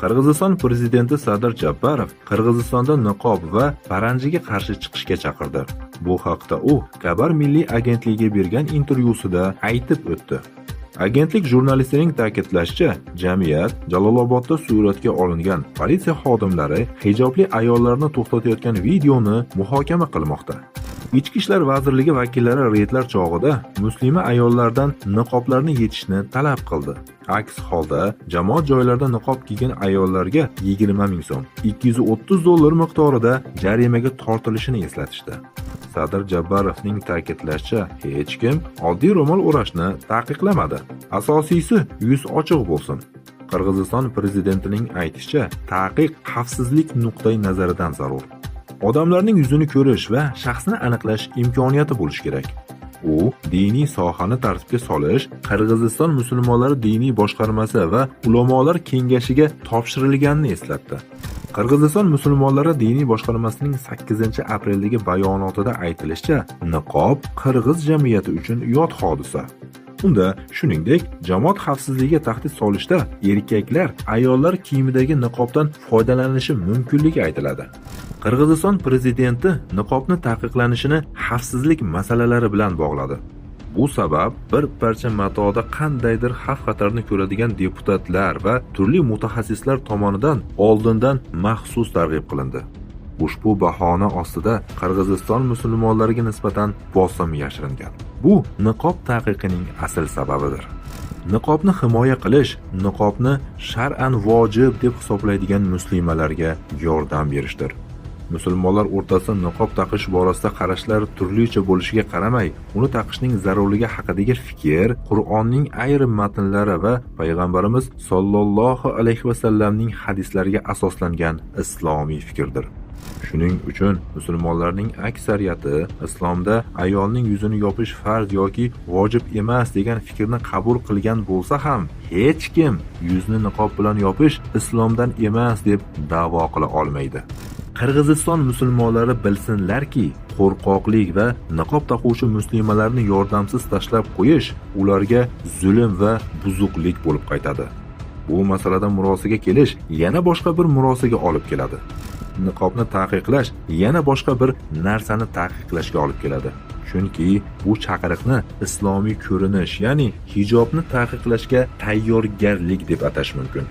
Qirg'iziston prezidenti Sadir Japarov Qirg'izistonda niqob va paranjiga qarshi chiqishga chaqirdi. Bu haqda u Kabar milliy agentligiga bergan intervyusida aytib o'tdi. Agentlik jurnalistining ta'kidlashicha, jamiyat Jalolobodda suratga olingan politsiya xodimlari hijobli ayollarni to'xtatayotgan videoni muhokama qilmoqda. Ichki ishlar vazirligi vakillari reydlar chog'ida muslima ayollardan niqoblarni yechishni talab qildi. Aks holda jamoat joylarida niqob kiygan ayollarga 20 ming so'm, $230 miqdorida jarimaga tortilishini eslatishdi. Sadir Jabbarovning ta'kidlashicha, hech kim oddiy ro'mol o'rashni taqiqlamadi. Asosiysi yuz ochiq bo'lsin. Qirg'iziston prezidentining aytishicha, taqiq xavfsizlik nuqtai nazaridan zarur. Odamlarning yuzini ko'rish va shaxsini aniqlash imkoniyati bo'lishi kerak. U diniy sohani tartibga solish Qirg'iziston musulmonlari diniy boshqarmasi va ulamolar kengashiga topshirilganini eslatdi. Qirg'iziston musulmonlari diniy boshqarmasining 8-apreldagi bayonotida aytilishicha, niqob qirg'iz jamiyati uchun yot hodisa. Unda shuningdek, jamoat xavfsizligiga tahdid solishda erkaklar ayollar kiyimidagi niqobdan foydalanishi mumkinligi aytiladi. Qirg'iziston prezidenti niqobni taqiqlanishini xavfsizlik masalalari bilan bog'ladi. Bu sabab bir parcha matoda qandaydir xavf-xatarni ko'radigan deputatlar va turli mutaxassislar tomonidan oldindan maxsus targ'ib qilindi. Ushbu bahona ostida Qirg'iziston musulmonlariga nisbatan bosim yashiringan. Bu niqob taqiqining asl sababidir. Niqobni himoya qilish, niqobni shar'an vojib deb hisoblaydigan muslimalarga yordam berishdir. Musulmonlar o'rtasida niqob taqish borasida qarashlar turlicha bo'lishiga qaramay, uni taqishning zarurligi haqidagi fikr Qur'onning ayrim matnlari va payg'ambarimiz sollallohu alayhi vasallamning hadislariga asoslangan islomiy fikrdir. Shuning uchun musulmonlarning aksariyati islomda ayolning yuzini yopish farz yoki vojib emas degan fikrni qabul qilgan bo'lsa ham, hech kim yuzni niqob bilan yopish islomdan emas deb da'vo qila olmaydi. Qirg'iziston musulmonlari bilsinlarki, qo'rqoqlik va niqob taquvchi muslimalarni yordamsiz tashlab qo'yish ularga zulm va buzuqlik bo'lib qaytadi. Bu masalada murosiga kelish yana boshqa bir murosiga olib keladi. Niqobni taqiqlash yana boshqa bir narsani taqiqlashga olib keladi. Chunki bu chaqiriqni islomiy ko'rinish, ya'ni hijobni taqiqlashga tayyorgarlik deb atash mumkin.